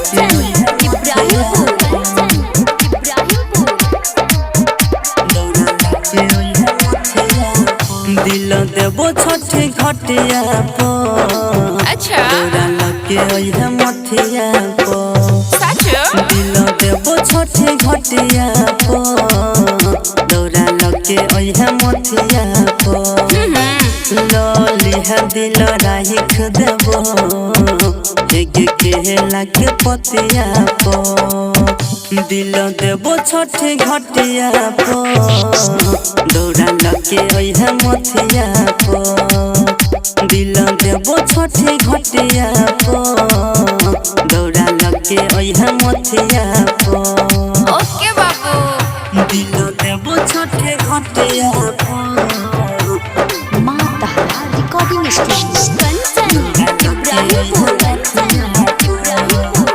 कंचन इब्राहिमपुर, कंचन इब्राहिमपुर। दौरा लके अइहे मथिया पर। दिल देबो छठी घटिया पर। अच्छा। दौरा लके अइहे मथिया पर। साचो। दिल देबो छठी घटिया पर, दौरा लके अइहे मथिया पर। लली है दिल राख देबो, हेगे केला के पतिया पर। दिल देबो छठी घटिया पर, दौरा लके अइहे मथिया पर। दिल देबो छठी घटिया पर, दौरा लके अइहे मथिया पर। ओके बाबू। दिल देबो छठी घटिया पर। माँ तारा रिकॉर्डिंग स्टूडियो। कंचन इब्राहिमपुर, कंचन इब्राहिमपुर।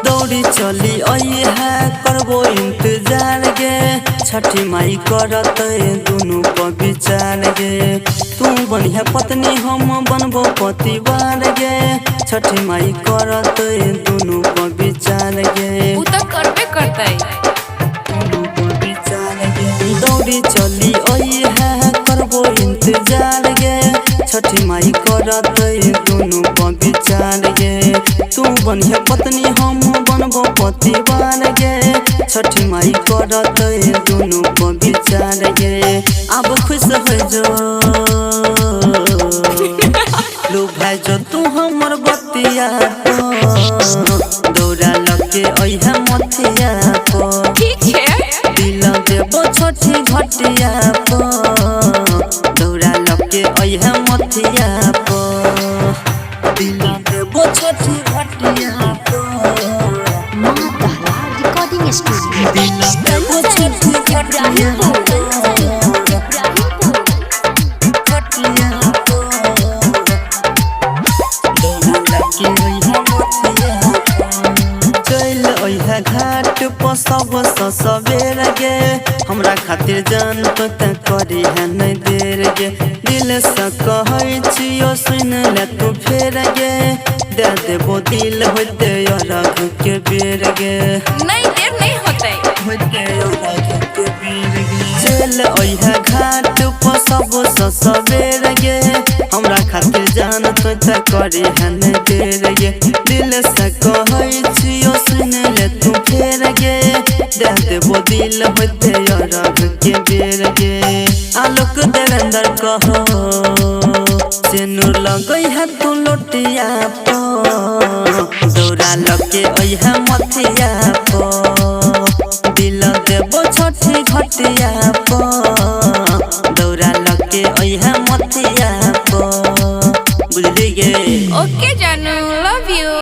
दौड़ी चली अइहे करबो इंतजार गे, छठी माई करत दुनू पर विचार गे। तू बनिहे पत्नी हम बनबो पतिवार गे, छठी माई करत दुनू पर विचार गे। उ त करबे करतै। दौड़ी चली अइहे करबो इंतजार गे, छठी माई करत दुनू पर विचार गे। तू बनिहे पत्नी हम बनबो पतिवार गे, छठी माई करत दुनू पर विचार गे। अब खुश हो जो लू भाई जो तू हमर बतिया पर, दौरा लके अइहे मथिया पर। ठीक छै। दिल देबो छठी घटिया पर, दौरा लके अइहे मथिया पर। दिल देबो छठी घटिया पर। माँ तारा रिकॉर्डिंग स्टूडियो। दिल देबो कंचन छठी घटिया इब्राहिमपुर, कंचन पर, इब्राहिमपुर। घटिया पर। दौरा लके अइहे मथिया पर। चल अइहे घाट पर सबसँ सबेर गे, हमरा खातिर जान तो ते करी है नहीं देर गे। दिल से कहै छियो सुन ले तू फेर गे, दे देबो दिल होते अरघ के बेर गे। नहीं, देर नहीं होतै। होते अरघ के बेर गे। चल अइहे घाट पर सबसँ सबेर गे, हमरा खातिर जान तो ते करी है नहीं देर गे। दिल से कहै छियो सुन ले तू फेर गे, दे देबो दिल होते अरघ के बेर गे। आलोक देवेंद्र कहो सिनुर लगै है तू लोटिया पर, दौरा लके अइहे मथिया पर। दिल देबो छठी घटिया